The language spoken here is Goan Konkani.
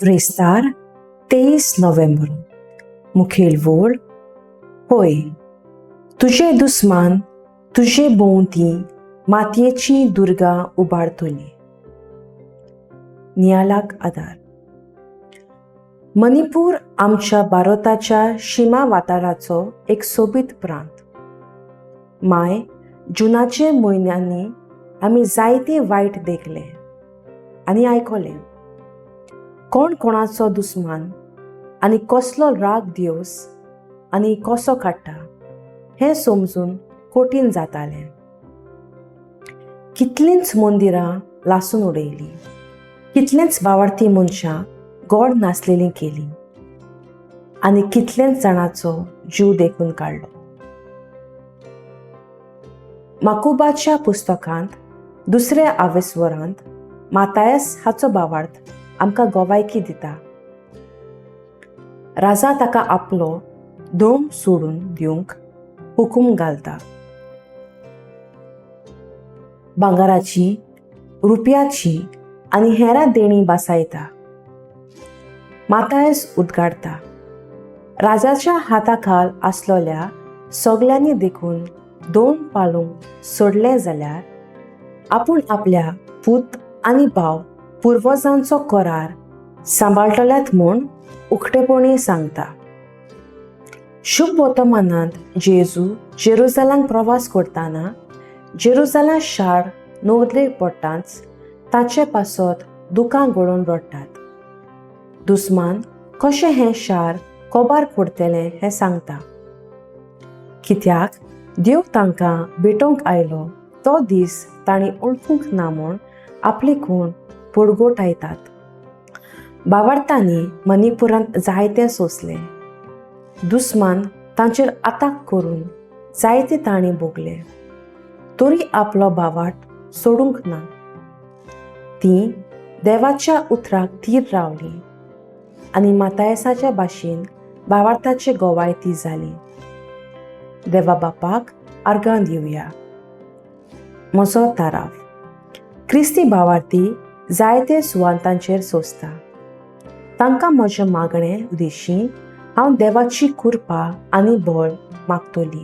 ब्रेस्तार 23 नोव्हेंबर. मुखेल वोळ होय, तुजे दुस्मान तुजे भोंवती मातयेचीं दुर्गां उबारतली. नियालाक आदार. मणिपूर आमच्या भारताच्या शिमा वाठाराचो एक सोबीत प्रांत. माय जुनाचे म्हयन्यांनी आमी जायते वायट देखले आनी आयकलें. कोण कोणाचो दुस्मान आनी कसलो राग दिवस आनी कसो काडटा हें समजून कठीण जातालें. कितलींच मंदिरां लासून उडयलीं, कितलेंच बावडती मनशां गोड नासलेलीं केलीं आनी कितलेंच जाणाचो जीव देखून काडलो. माकुबाच्या पुस्तकांत दुसऱ्या आवेस्वरांत मातायस हाचो भावार्थ आमकां गोवायकी दिता. राजा ताका आपलो धोम सोडून दिवंक हुकूम घालता. भांगराची, रुपयाची आनी हेरां देणी बासायता. मातायस उदगाडता, राजाच्या हाताखाल आसलोल्या सगल्यांनी देखून दोन पालूंक सोडलें जाल्यार आपूण आपल्या पूत आनी भाव पुर्वजांचो करार सांबाळटल्यात म्हूण उक्तेपणी सांगता. शुभ वर्तमानांत जेजू जेरुजालांक प्रवास करतना जेरुजालां शार नदरेक पडटाच ताचे पासत दुकां गळोवन रडटात. दुस्मान कशें हें शार कोबार करतलें हें सांगता, कित्याक देव तांकां भेटोवंक आयलो तो दीस तांणी वळखूंक ना म्हूण आपली खूण पडगोटायतात. बावडतांनी मणिपुरांत जायतें सोंसलें. दुस्मान तांचेर आताक करून जायते तांणी भोगले, तरी आपलो भावार्थ सोडूंक ना. तीं देवाच्या उतराक थीर रावलीं आनी मातायसाच्या भाशेन भावार्थाचे गोवाय ती जाली. देवा बापाक आर्गां दिवया. म्हजो ताराव. क्रिस्ती भावार्थी जायते सुवातांचेर सोंसता. तांकां म्हजें मागणें उदेशीं हांव देवाची कृपा आनी बळ मागतली.